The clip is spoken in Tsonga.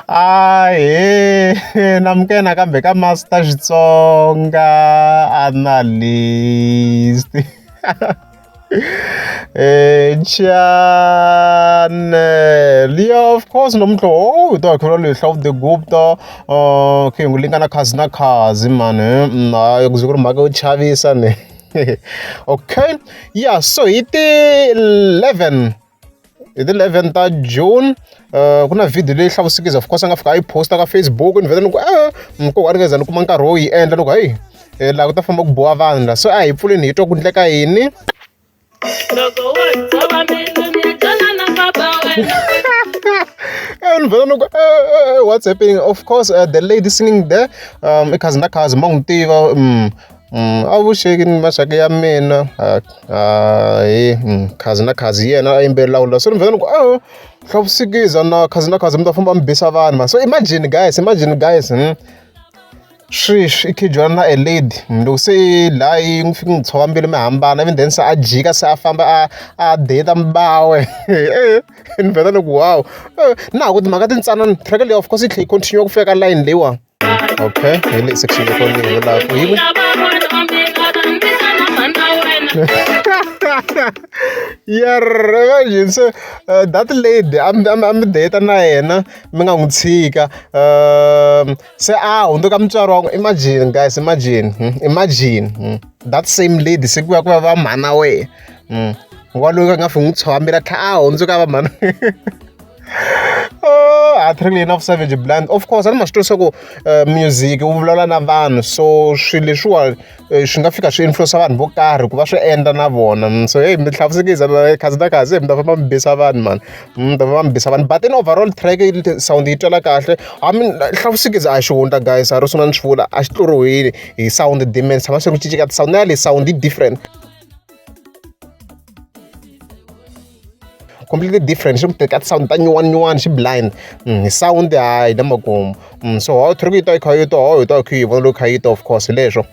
Ahee namukela nakambe ka Master Xitsonga Analyst channel ya of course namuntlha ho hi ta hi khona leyi Hlawu the Gupta okay hi n'wi linga na khazi na khazi mani hayi ku ze ku ri mhaka yo chavisa ni okay ya so hi ti 11 hi ti 11 ta June ku na video leyi hlavusikiza of course a nga fika a yi post-a ka Facebook ni vhela ni ku e ko a ni nga za ni kuma nkarhi wo yi endla ni ku heyi laha ku ta famba ku biwa vanhu la so a hi pfuleni hi twa ku endleka yini Loko wo tshova mbilu ni twana na baba wena. And vhela ni ku what's happening of course the lady singing there i khazi na khazi ma n'wi tiva avuxeni ni maxaka ya mina hayi khazi na khazi hi yena a yimbelelaka la so ni vhela ni ku hlavusikiza na khazi na khazi mi ta famba mi bisa vanhu mani so imagine guys imagine guys sweswi i khijwana na a lady loko se laha yi n'wi fiki n'wi tshova mbilu mi hambana ivi then se a jika se a famba a a date mubawe ni vhela ni ku wow na ha ku timhaka tintsanana track leyi of course yi tlhela yi continue ku fika ka line leyiwani okay hi leyi section ya kona yi vulaka yi ku yerr imagine se that lady a mi a mi date na yena mi nga n'wi tshika se a hundzuka mutswari wa imagine guys imagine imagine that same lady se ku ya ku ya va mhana wena wa loyi a nga fi n'wi tshova mbilu a tlhela a hundzuka va mhana a track leyi na Savage Blind of course a ni ma swi twisisa ku music wu vulavula na vanhu so swilo leswiwa swi nga fika swi influence vanhu vo karhi ku va swi endla na vona so heyi mi hlavusekisa khazi na khazi mi ta famba mi bisa vanhu mani mi ta famba mi bisa vanhu but in overall track sound yi twala kahle I mean hlavusekisa a hi xihundla guys a ro sungula ni swi vula a xi tluriwile hi sound demon tshama swi ri ku cinca ka ti-sound na yale sound yi different completely different xi ku teka ti-sound ta nyuwani nyuwani xi blind hi sound hayi na makumu so ho track yi ta yi kha yi ta ho hi ta hi kha yi vona loko kha yi ta of course hi leswo.